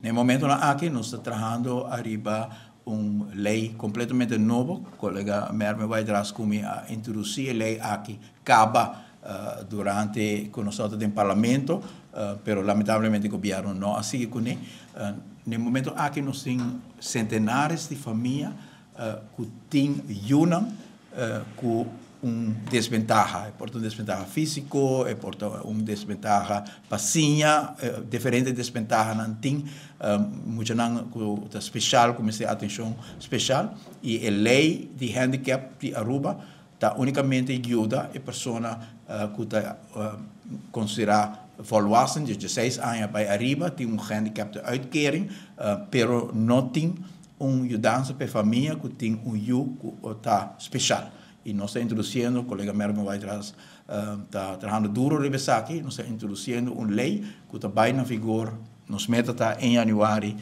Na e momentonan aki nos ta trahando ariba un ley completamente nobo. Colega Mervin Wyatt-Ras cu mi a introduci e ley aki caba durante cu nos tabata den Parlamento, pero lamentablemente gobierno no a sigui cune. Na e momento aki nos tin centenares di famia cu tin yunan cu un desbentaha. E por ta un desbentaha fisico, e por ta un desbentaha pa siña, diferente desbentahanan tin. Muchanan cu ta special, cu mester atencion special. Y e ley di handicap di Aruba ta unicamente yuda e persona cu ta considera volwassen, di 16 aña bay ariba, tin un handicap de uitkering, pero no tin un yudansa pa e famia cu tin un yu cu ta special. Y nos ta introduciendo, colega Mervin Wyatt-Ras ta trahando duro riba esaki, nos ta introduciendo un ley cu ta bay na vigor, nos meta ta 1 januari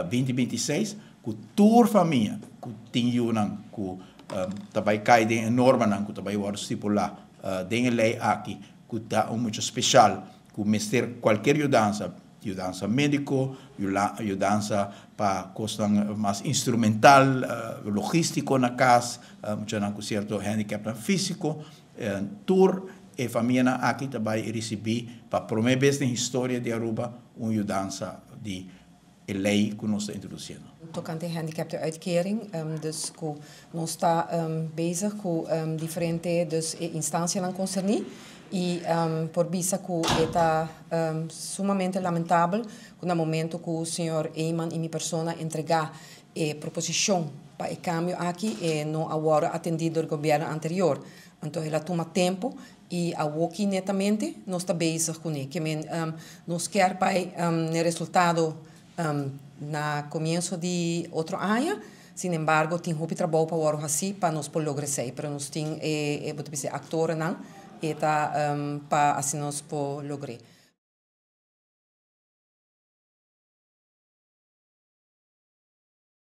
2026, cu tur famia cu tin yunan cu ta bay cay den e normanan cu ta bay wordo stipula den e ley aki, cu ta un mucha special, cu mester cualkier yudansa, yudansa medico, yudansa pa cosnan mas instrumental, logistico na cas, muchanan cu cierto handicapnan fisico, tur e famianan aki ta bay ricibi pa prome bes den historia di Aruba un yudansa di e ley cu nos ta introduciendo. Tocante handicapte uitkering, dus cu nos ta bezig cu diferente, dus, instancianan concerni y por bisa cu ta sumamente lamentabel cu na momento cu señor Eman y mi persona entrega e proposicion pa e cambio aki, e no a wordo atendi door gobierno anterior. Anto, el a tuma tempo y awoki netamente nos ta bezig cune. Kiermen nos kier pa e resultado na comienso di otro aña. Sin embargo, tin hopi trabou pa wordo haci pa nos por logra esey, pero nos tin e actornan e ta pa asina nos por logra.